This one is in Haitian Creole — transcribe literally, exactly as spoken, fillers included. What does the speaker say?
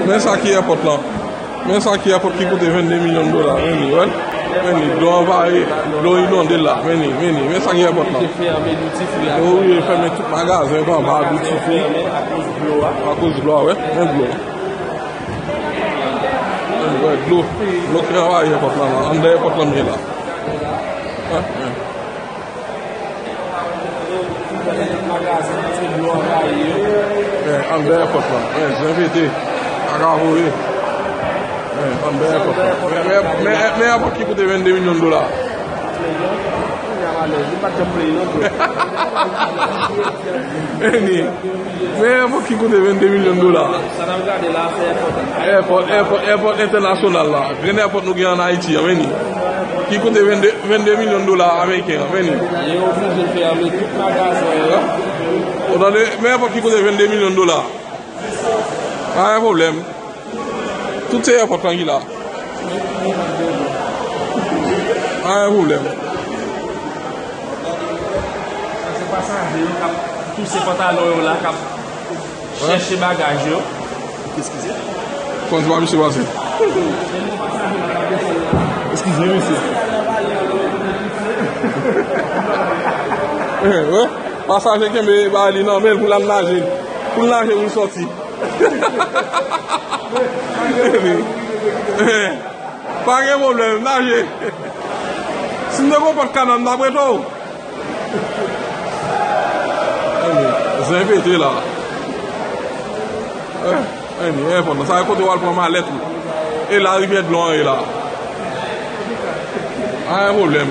Men sa ki èpòt lan. Men sa ki èpòt ki koute vennde milyon dola. Men li, wè. Men li, dlo anvayi, dlo inonde l la. Men li, men li. Men sa ki èpòt lan. Yo oblije fèmen tout magazen anba duty free. Akoz dlo a, wè. Men dlo. Men wè, dlo. Dlo ki anvayi èpòt lan, la. Anndan èpòt lan m ye la. Wè, wè. Eh, anndan èpòt lan. Eh, zen pete. Kaka voye. Eh, anndan èpòt lan. Men, men, men, men èpòt ki koute vennde milyon dola. Eni. Men èpòt ki koute vennde milyon dola. Èpòt, èpòt, èpòt entènasyonal la. Grenn èpòt nou gen ann Ayiti an, men li. Ki koute vennde, vennde milyon dola ameriken an, men li. Yo oblije fèmen tout magazen yo. Ou tande, men èpòt ki koute vennde milyon dola. Pa gen pwoblèm. Tout se èpòt lan ki la. Pa gen pwoblèm. Se pasaje yo k ap touse pantalon yo la, k ap chèche bagaj yo. Eskize. Kòm se pa misye pase. Eskize, mesye. Eh, wè. Pasaje kenbe bagay li nan men l pou l al naje. Pou l naje, pou l sòti. Eh, pa gen pwoblèm, naje. Si m te gon pòt kana, m t ap rete w. Zen pete la. Eh, eh, sa e kote w al pran malèt ou. E la rivyè dlo an ye la. Pa gen pwoblèm.